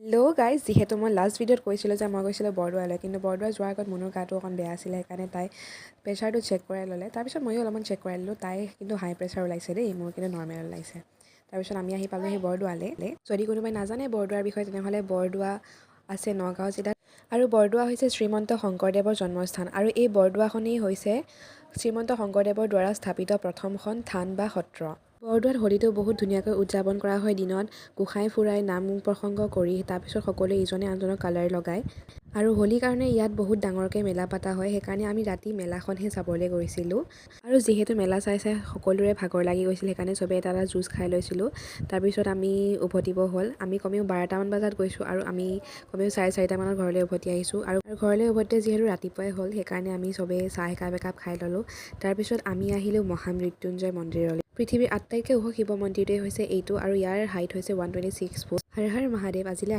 Hello' guys, যিহেতু মই last ভিডিঅ'ত কৈছিলোঁ যে মই গৈছিলোঁ বৰদোৱালৈ, কিন্তু বৰদোৱা যোৱাৰ আগত মুনুৰ গাটো অকণ বেয়া আছিলে, সেইকাৰণে তাই প্ৰেছাৰটো চেক কৰাই ল'লে। তাৰপিছত ময়ো অলপমান চেক কৰাই ল'লোঁ। তাই কিন্তু হাই প্ৰেছাৰ ওলাইছে দেই, মোৰ কিন্তু নৰ্মেল ওলাইছে। তাৰপিছত আমি আহি পালোঁহি বৰদোৱালৈ। যদি কোনোবাই নাজানে বৰদোৱাৰ বিষয়ে, তেনেহ'লে বৰদোৱা আছে নগাঁও জিলাত আৰু বৰদোৱা হৈছে শ্ৰীমন্ত শংকৰদেৱৰ জন্মস্থান আৰু এই বৰদোৱাখনেই হৈছে শ্ৰীমন্ত শংকৰদেৱৰ দ্বাৰা স্থাপিত প্ৰথমখন থান বা সত্ৰ। বৰদোৱাত হোলীটো বহুত ধুনীয়াকৈ উদযাপন কৰা হয়। দিনত গোঁসাই ফুৰাই, নাম প্ৰসংগ কৰি, তাৰপিছত সকলোৱে ইজনে আনজনক কালাৰ লগায় আৰু হোলীৰ কাৰণে ইয়াত বহুত ডাঙৰকৈ মেলা পতা হয়। সেইকাৰণে আমি ৰাতি মেলাখনহে চাবলৈ গৈছিলোঁ। আৰু যিহেতু মেলা চাই চাই সকলোৰে ভাগৰ লাগি গৈছিল, সেইকাৰণে চবেই এটা এটা জুচ খাই লৈছিলোঁ। তাৰপিছত আমি উভতিব হ'ল। আমি কমেও 12টামান বজাত গৈছোঁ আৰু আমি কমেও 4:30মানত ঘৰলৈ উভতি আহিছোঁ। আৰু ঘৰলৈ উভতোতে যিহেতু ৰাতিপুৱাই হ'ল, সেইকাৰণে আমি চবেই চাহ একাপ একাপ খাই ল'লোঁ। তাৰপিছত আমি আহিলোঁ মহামৃত্যুঞ্জয় মন্দিৰলৈ। পৃথিৱীৰ আটাইতকৈ ওখ শিৱ মন্দিৰটোৱে হৈছে এইটো আৰু ইয়াৰ হাইট হৈছে 126 ফুট। হৰ হৰ মহাদেৱ। আজিলৈ